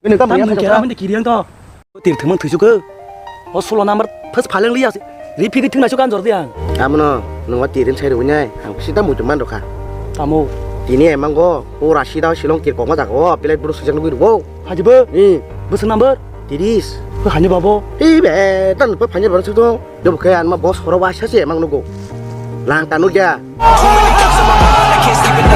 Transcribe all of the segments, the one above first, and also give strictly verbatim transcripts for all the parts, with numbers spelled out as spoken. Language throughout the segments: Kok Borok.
Bini tamo yang kira mende kiri yang to. Tir thumang thuisuk khe. O sulo number phas phaleng liya. Ri phigi thung naisuk kan jor di ang. Amono nungwa tirin sai rwinai. Ang sita muitu man rokha. Tamo. Tini emang go. Pura sida silong kir koma jago. Pilai buru sujak nugui rubo. Haji bo. Ni. Bwswk number? Tiris. Bo hani babo. Ibe tan bo phanya baro suk do. Dobo khe anma boss horo wa sase emang nugo. Lang tanu ja.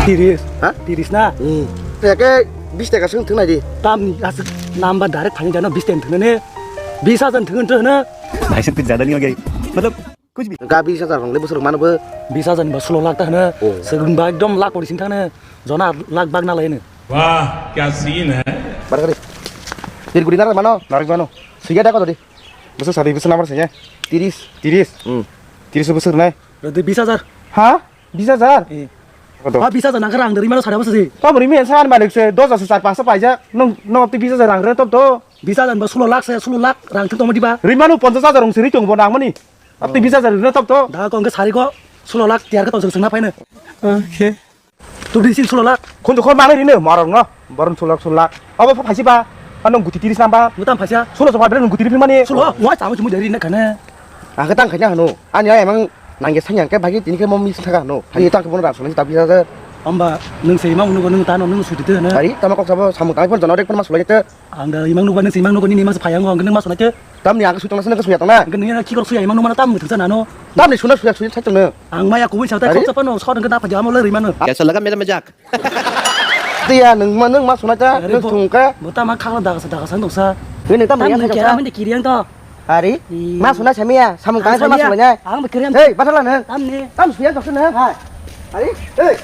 Tiris. Ha? Tiris na? Hmm. Teke bis taka sung thung nai di. Tam ni asuk number direct phani jano bis ten thung ne. Bis hajar thung thung na. भाई साहब कुछ ज्यादा नहीं हो गया ये? मतलब कुछ भी. Ga bis hajar rong le bosor mano bo. Bis hajar ni ba sulo lakh ta hana. Oh. Segun ba ekdom lakh pori sing thang ne. Jona lakh bag na lai ne. Wah, kya scene hai. Bar kari. Dir guri nar mano, narik mano. Suya da ko di. Bosor sadi bosor number suya. Tiris. Tiris. Hmm. Tiris bosor nai. Rodi bis hajar. Ha? Bis hajar? Eh. Koto? Ha, bis hajar nang rang dari mana sada bosor si? Tom rimi ensa an malik se dos hajar sar pasa paija. Nong nong ti bis hajar rang re top to. Bis hajar ba sulo lakh se sulo lakh rang thung tong diba? Rimanu ponchas hajar rong siri tong bo nang mani. Ap ti bis hajar re top to. Da ko angke sari ko sulo lakh tiar ka to sung na paine. Okay. Tu di sin sulo lakh. Khon khon mane rine marong no. Baron sulo lakh sulo lakh. Abo phaisi ba. Anong guti tiris number. Mutam phaisa. Sulo so ba nong guti ri mani. Sulo wa chamo chimo dari na kana. Ang khe tang khaina hano. Ani ai emang nangya sanya khe bagi tini khe mo mis thaka hano. Ani tang khe bono rak sona ta bisa jer. Amba nung sei ma unu nung ta no nung suti te na. Ari tama kok sabo samung tang phone jono rek phone ma sulai te. Ang da imang nukba nung sei imang nukba nini imang se phayang ang nung ma sona te. Tamni ang khe sutong na sona khe suya tong na. Ang nung ya ki kok suya imang nukma na tam thung sa na no. Tamni suna suya suya thak tong na. Ang maya kubui sa ta kok sapa no sor nung ta phaja amo le ri ma no. कैसा लगा मेरा मजाक? Tiya nung ma nung ma suna ta nung thung khe. Bo tama khakla daga sa daga sa nung sa. Nini tam ya khe kera mende kiri ang to. Ari, ma suna samiya, samung tang ma suna ya. Ang ba kiri ang. Hei, bathala nang. Tam ni. Tam suya kok suna. Hai. Ari, hei.